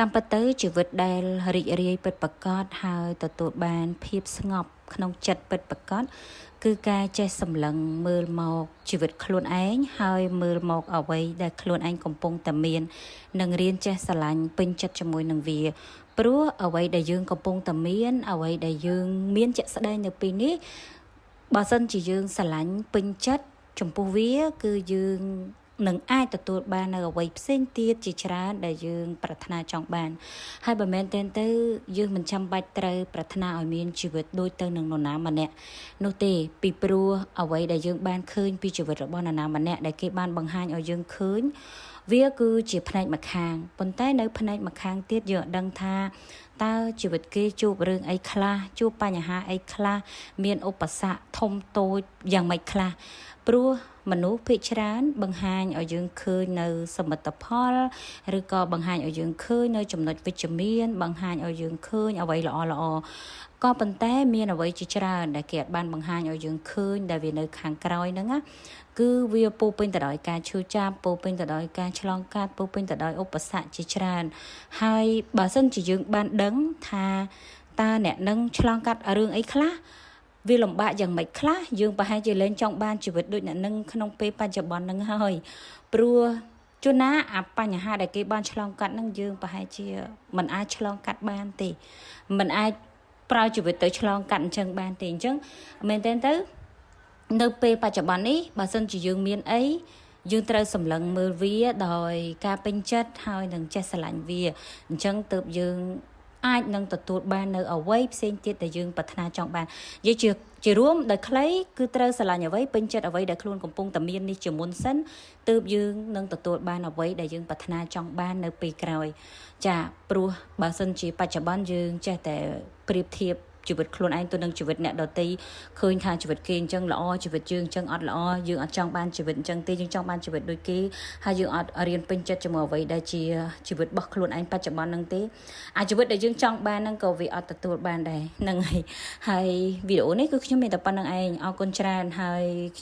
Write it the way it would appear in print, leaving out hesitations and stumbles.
តាមពិតទៅជីវិតដែលរីករាយពិតប្រាកដហើយទទួលបានភាពស្ងប់ក្នុងចិត្តពិតប្រាកដគឺការចេះសម្លឹងមើលមកជីវិតខ្លួនឯងហើយមើលមកអ្វីដែលខ្លួនឯងកំពុងតែមាននិងរៀនចេះស្រឡាញ់ពេញចិត្តជាមួយនឹងវាព្រោះអ្វីដែលយើងកំពុងតែមានអ្វីដែលយើងមានជាក់ស្ដែងនៅពេលនេះបើសិនជាយើងស្រឡាញ់ពេញចិត្តចំពោះវាគឺយើងនឹងអាចទទួលបាននៅអ្វីផ្សេងទៀតជាច្រើនដែលយើងប្រាថ្នាចង់បានហើយបើមែនទែនទៅយើងមិនចាំបាច់ត្រូវប្រាថ្នាឲ្យមានជីវិតដូចទៅនឹងនរណាម្នាក់នោះទេពីព្រោះអ្វីដែលយើងបានឃើញពីជីវិតរបស់នរណាម្នាក់ដែលគេបានបង្ហាញឲ្យយើងឃើញវាគឺជាផ្នែកម្ខាងប៉ុន្តែនៅផ្នែកម្ខាងទៀតយើងអត់ដឹងថាតើជីវិតគេជួបរឿងអីខ្លះជួបបញ្ហាអីខ្លះមានឧបសគ្គធំតូចយ៉ាងម៉េចខ្លះព្រោះមនុស្សភាគច្រើនបង្ហាញឲ្យយើងឃើញនៅសមិទ្ធផលឬក៏បង្ហាញឲ្យយើងឃើញនៅចំណុចវិជ្ជមានបង្ហាញឲ្យយើងឃើញអ្វីល្អល្អក៏ប៉ុន្តែមានអ្វីជាច្រើនដែលគេអត់បានបង្ហាញឲ្យយើងឃើញដែលវានៅខាងក្រោយហ្នឹងណាគឺវាពោពេញទៅដោយការឈឺចាប់ពោពេញទៅដោយការឆ្លងកាត់ពោពេញទៅដោយឧបសគ្គជាច្រើនហើយបើសិនជាយើងបានដឹងថាតើអ្នកនឹងឆ្លងកាត់រឿងអីខ្លះវាលំបាកយ៉ាងម៉េចខ្លះយើងប្រហែលជាលែងចង់បានជីវិតដូចអ្នកនឹងក្នុងពេលបច្ចុប្បន្ននឹងហើយព្រោះជួនណាអាបញ្ហាដែលគេបានឆ្លងកាត់នឹងយើងប្រហែលជាមិនអាចឆ្លងកាត់បានទេមិនអាចប្រើជីវិតទៅឆ្លងកាត់អញ្ចឹងបានទេអញ្ចឹងមែនទែនទៅនៅពេលបច្ចុប្បន្ននេះបើសិនជាយើងមានអីយើងត្រូវសម្លឹងមើលវាដោយការពេញចិត្តហើយនឹងចេះស្រឡាញ់វាអញ្ចឹងទើបយើងអាចនឹងទទួលបាននៅអ្វីផ្សេងទៀតដែលយើងប្រាថ្នាចង់បាននិយាយជាជារួមដោយខ្លីគឺត្រូវស្រឡាញ់អ្វីពេញចិត្តអ្វីដែលខ្លួនកំពុងតែមាននេះជាមុនសិនទើបយើងនឹងទទួលបានអ្វីដែលយើងប្រាថ្នាចង់បាននៅពេលក្រោយចាព្រោះបើសិនជាបច្ចុប្បន្នយើងចេះតែប្រៀបធៀបជីវិតខ្លួនឯងទៅនឹងជីវិតអ្នកដទៃឃើញថាជីវិតគេអញ្ចឹងល្អជីវិតយើងអញ្ចឹងអត់ល្អយើងអត់ចង់បានជីវិតអញ្ចឹងទេយើងចង់បានជីវិតដូចគេហើយយើងអត់រៀនពេញចិត្តជាមួយអ្វីដែលជាជីវិតរបស់ខ្លួនឯងបច្ចុប្បន្នហ្នឹងទេអាជីវិតដែលយើងចង់បានហ្នឹងក៏វាអត់ទទួលបានដែរហ្នឹងហើយហើយវីដេអូនេះគឺខ្ញុំមានតែប៉ុណ្្នឹងឯងអរគុណច្រើនហើយ។